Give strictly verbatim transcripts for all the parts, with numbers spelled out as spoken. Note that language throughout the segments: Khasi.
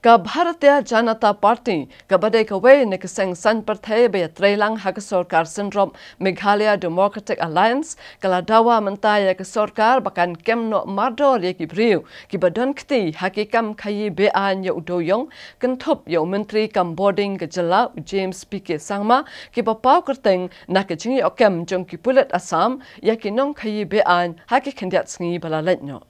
Ka Bharatiya Janata Party, kaba dei kawei na ki seng saiñ pyrthei ba ïatreilang ha ka sorkar synrop Meghalaya Democratic Alliance, ka la dawa mynta ïa ka sorkar ba kan kem noh mardor ïa ki briew kiba don kti ha ki kam khaïi be-aiñ ïa u dewïong, kynthup ïa u Myntri kam bording ka jylla u James P K Sangma, kiba paw kyrteng na ka jingïoh kem jong ki pulit Assam ïa ki nongkhaïi be-aiñ ha ki khyndiat sngi ba la leit noh.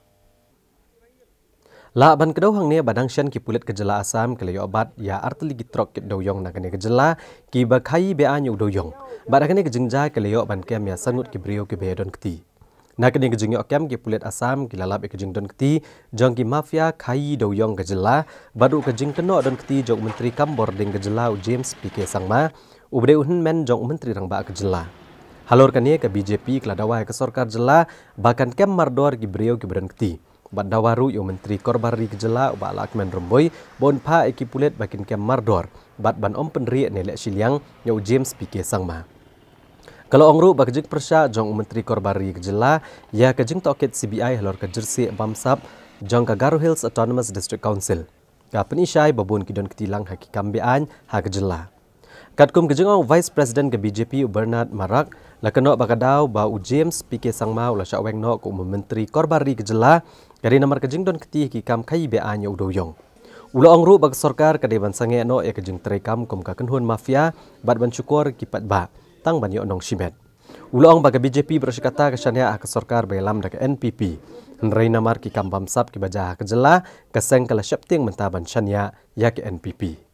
Lah ban kdew hangne ba dang shen ki pulit ka jylla Assam ki la ïoh bat ïa artylli ki trok kit dewïong na kane ka jylla kiba khaïi be-aiñ ïa u dewïong. Bad ha kane ka jingjia ki la ïoh ban kem ïa san ngut ki briew kiba ïadon kti. Na kane ka jingïoh kem ki pulit Assam ki la lap ïa ka jingdon kti jong ki mafia khaïi dewïong ka jylla, bad ruh ka jingkynnoh don kti jong u Myntri kam bording ka jylla u James P K Sangma, uba dei u hynmen jong u Myntri Rangbah ka jylla. Halor kane ka B J P ka la dawa ïa ka sorkar jylla ba kan kem mardor ki briew kiba don kti. Bad dawa ruh ïa u Myntri Korbar Ri ka jylla u Bah Lahkmen Rymbui ba un phah ïa ki pulit ba kin kem mardor bad ban ym pynrieh ne leh shiliang ïa u James P K Sangma. Ka la ong ruh ba ka jingpyrshah jong u Myntri Korbar Ri ka jylla ïa ka jingtohkit C B I halor ka jyrsieh bamsap jong ka Garo Hills Autonomous District Council ka pynshai ba bun ki don kti lang ha ki kam be-aiñ ha ka jylla. Katkum ka jingong Vice President ka B J P u Bernard Marak la kynnoh ba ka daw ba u James P K Sangma u la shah weng noh kum u Myntri Korbar Ri ka jylla ka dei namar ka jingdon kti ha ki kam khaïi be-aiñ ïa u dewïong. U la ong ruh ba ka sorkar ka dei ban sangeh noh ïa ka jingtreikam kum ka kynhun mafia bad ban shukor ki paidbah tang ban ïoh nong shimet. U la ong ba ka B J P baroh shi katta ka shaniah ha ka sorkar ba ïalam da ka N P P. Hynrei namar ki kam bamsap kiba jia ha ka jylla, ka seng ka la sheptieng mynta ban shaniah ïa ka N P P.